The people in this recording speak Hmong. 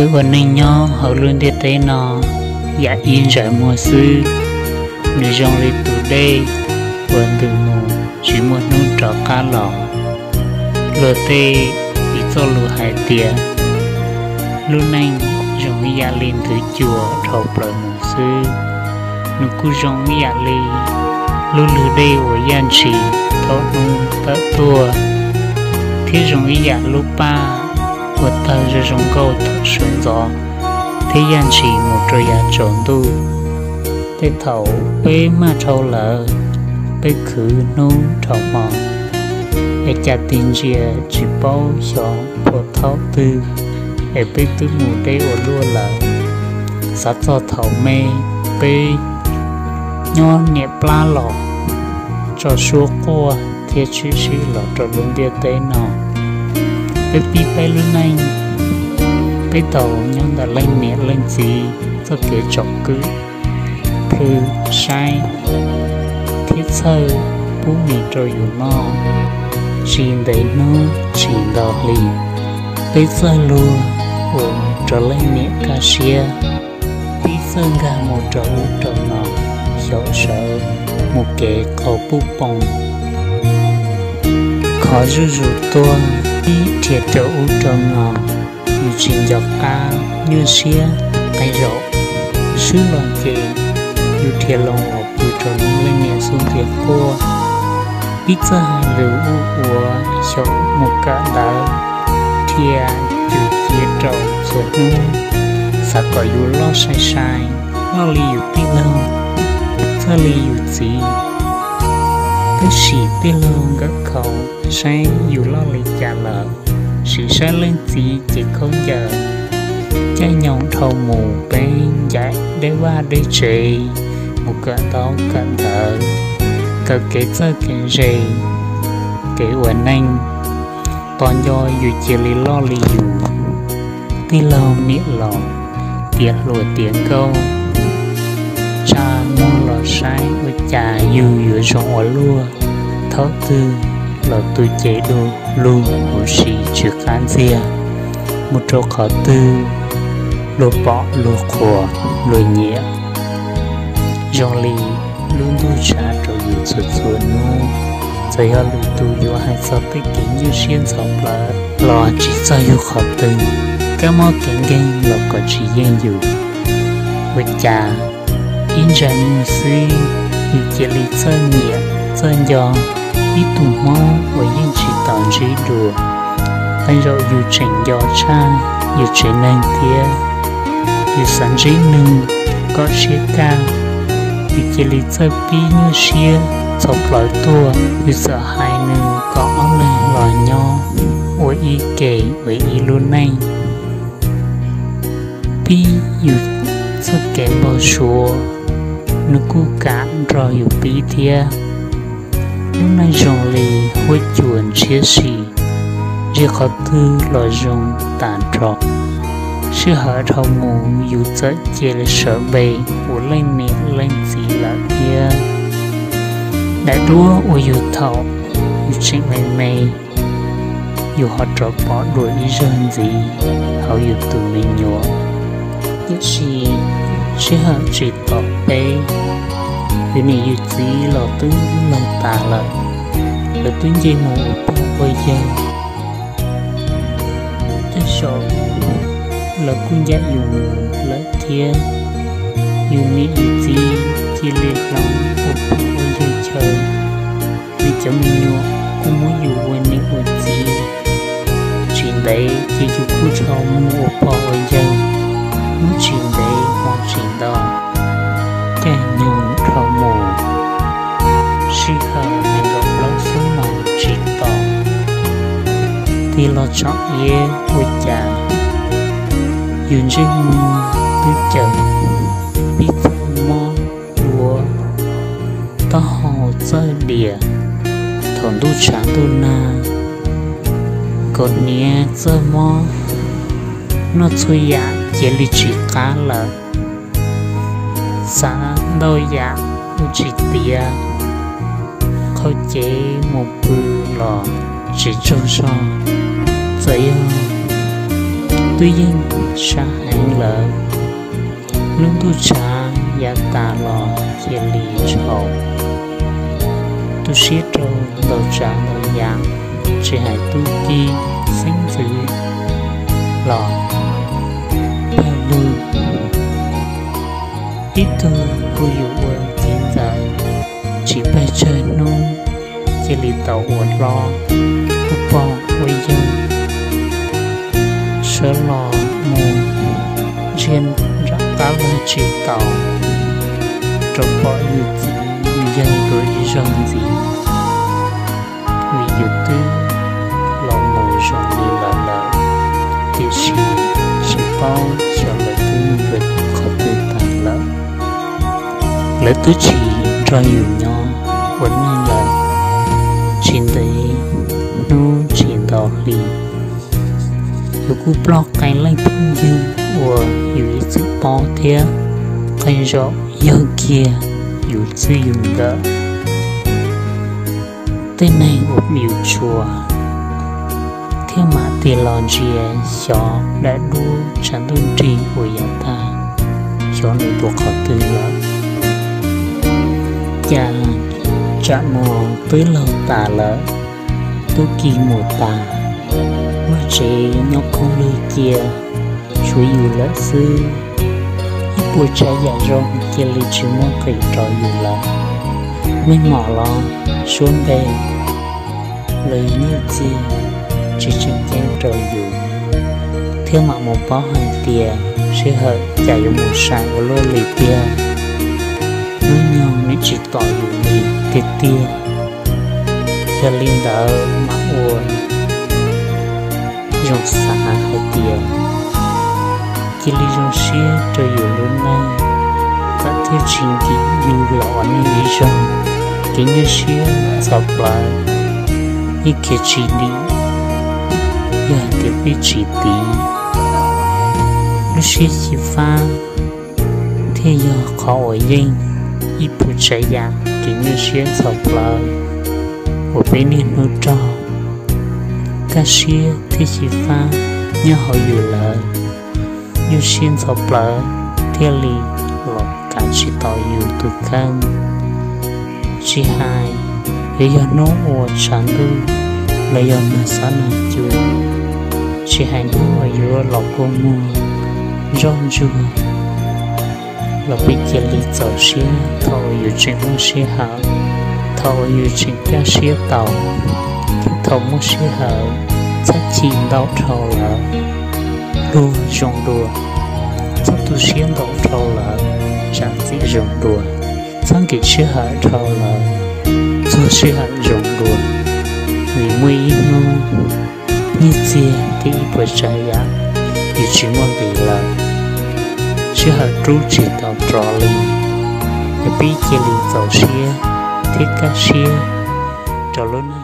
Wb ua neej nyob hauv lub ntiaj teb no, yam ib ntsais muag xwb, nws zoo li tus dej uas ntws mus tsis muaj hnub rov qab los. Luag tej piv txoj lus hais tias lub neej zoo ib yam li nthwv cua dhau plaws mus xwb. Nws kuj zoo ib yam li lub lwg dej uas yaj ntshis thaum hnub tawm tuaj, thiab zoo ib yam lub paj uas tawg zoo zoo nkauj thaum sawv ntxov thiab yaj ntshis mus rau yav tsaus ntuj. Tej thaum peb maj dhau lawm, peb khwv hnub dhau hmo, es cas tig ntsia tsis paub xyov puag thaum twg es peb twb mus deb ua luaj lawm. Xav txog thaum me, peb nyob niam plab los tso suab quaj thiab tshwm sim los rau lub ntiaj teb no. Peb pib peb lub neej, peb tau nyob ntawm leej niam leej txiv txoj kev tsom kwm, plhws, saib thiab txhawj pub mis rau yus noj, tsis ntev hnub tsis nto hli. Peb txawj luag ua rau leej niam kaj siab, pib txawj nkag mus rau ub rau no, xyaum sawv mus kev qau puj poo. Khov zuj zus tuaj, pib dhia rau ub rau no, yus tsis nco qab nyuaj siab, qee zaum swb los ces yus dhia loo los pw rau lub leej niam xub ntiag quaj. Pib txawj hais lus ub ua xyaum mus kawm ntawv, dhia cus cia rau txhua hnub, xav kom yus loj sai sai, loj li yus tij laug, txawj li yus txiv. Tab sis tij laug nkawm khaus saib yus loj li cas lawm, sim saib leej txiv ces khaub ncaws. Caij nyoog dhau mus peb ncaim deb vaj deb tsev, mus kawm ntaub kawm ntawv, kawm kev txawj kev ntse, kev ua neej. Tos nco yus cia li loj li yus tij laug niam laus, tiav hluas tiav nkauj, tsa muag los saib ua cas yus yuav zoo ua luaj. Thaum twg los tu cev du lug huv si tsw qab ntxiag, mus rau qhov twg luag pom luag qhuas luag nyiam, zoo li lub ntuj tshav rau yus txhua txhua hnub. Txawm yog lwm tus yuav hais txog tej kev nyuaj siab ntxhov plawv los tsis txog yus qhov twg, kab mob kev nkeeg los kom tsis yeej yus. Ua cas ib ntsais muag xwb, yus cia li txawj nyiam txawj nco ib tug hmoob uas yeej tsis tau ntsib dua. Qee zaum yus tseem nco tshaj yus tsev neeg thiab. Yus xav ntsib nws kom siab kaj, yus cia li txawj pib nyuaj siab txhov plawv tuaj. Yus txawm hais nws kom ob leeg los nyob ua ib ke ua ib lub neej. Pib yus txoj kev npau suav, nws kuj kam nrog yus pib thiab. Lub neej zoo li huab cua ntshiab si, ntsia qhov twg los zoo tas nrho. Sij hawm dhau mus yus txawm cia li sawv npe ua leej niam leej txiv lawm thiab. Daim duab uas yus thaum yus tseem me me, yus ho rov pom dua ib zaug ntxiv hauv yus tus me nyuam. Tiam sis sij hawm tsis tos peb, yus niam yus txiv los twb laug tas lawm, lawv twb nce mus ua pog ua yawg. Tej zaum lawv kuj ncaim yus mus lawm thiab. Yus niam yus txiv cia li hloov ua pog ua yawg chaw, yus cov me nyuam kuj muab yus ua niam ua txiv. Tsis ntev ces yus kuj rov mus ua pog ua yawg, hnub tsis ntev hmo tsis ntau, caij nyoog dhau mus, sij hawm nees nkaum plaub xuab moos tsis tos. Tig los tsom iab ua cas yus ntsej muag twb caws, pib txawj mob duav, taub hau txawj dias. Thaum ntuj tshav ntuj nag, kaus hniav txawj mob, noj txhua yam cia li tsis qab lawm. Xav ntau yam ua tsis tiav, qhau cev mus pw los tsis tsaug zog. Txawm yog twb yeej sab heev lawm. Lub ntuj tshav yav tas los cia li txhaum. Tu siab rau ntau tsav ntau yam, tsis hais tub ki xeeb ntxwv los pawg lug. Ib tug kuj yus ua txiv ntxawm, tsis pes tsawg hnub cia li tau ua hlob, ua pog ua yawg, sawv los mus ntsia nram qab los tsis tau, rau pom yus txiv yus yawg dua ib zaug ntxiv. Vim yus twb los mus zoo li lawm lawm, tiam sis tsis paub xyov lawv twb mus rau qhov twg tag lawm. Lawv twb tsis nrog yus nyob ua neej lawm, tsis ntev hnub tsis ntau hli, yus kuj ploj qee leej phooj ywg uas yus ib txwm paub thiab qee zaum yog kiag yus txwj yus nkawm. Tej neeg uas yus tshua thiab mam tig los ntsia xyov daim duab tshav ntuj nrig uas yav tag, xyov nws dua qhov twg lawm. Cas tsam no twb laug tas lawm, tub ki mus tas, vaj tsev nyob khoob lwg cia, tshuav yus lawm xwb. Ib puas tsav yam zoo cia li tsis muaj nqis rau yus lawm. Meej mom los suab npe los yog nyiaj txiag tsis tseem ceeb rau yus, thiab mam mus paub hais tias sij hawm cas yuav mus sai ua luaj li tiag. Hnub nyoog nws tsis tos yus li tiag tiag. Yog li ntawd mam ua zoo xav hais tias cia li zoo siab rau yus lub neej, kom thiaj tsis nkim yus los ua neej ib zaug. Kev nyuaj siab txhov plawv yeej khiav tsis dim, yog hais tias peb tsis tiv. Lub siab xyiv fab thiaj yog qhov uas yeej ib puas tsav yam kev nyuaj siab txhov plawv uas peb niaj hnub raug. Kaj siab thiab xyiv fab nyob hauv yus lawm, nyuaj siab ntxhov plawv thiaj li los kav tsis tau yus tus kheej. Tsis hais yuav yog hnub uas tshav ntuj los yog nag xob nag cua, tsis hais hnub uas yuav los kua muag ntsoj ntsuag, los peb cia li txaus siab thaum uas yus tseem muaj sij hawm, thaum uas yus tseem kaj siab tau, thiab thaum muaj sij hawm txhob chim ntau dhau lawm. Luag zoo dua, txhob tu siab ntau dhau lawm, zam txim zoo dua. Txhob nkim sij hawm dhau lawm, txuag sij hawm zoo dua. Vim muaj ib hnub nyiaj txiag thiab ib puas tsav yam yuav tsis muaj nqis lawm, sij hawm rub tsis tau rov li. Yog peb cia li txaus siab thiab kaj siab rau lub neej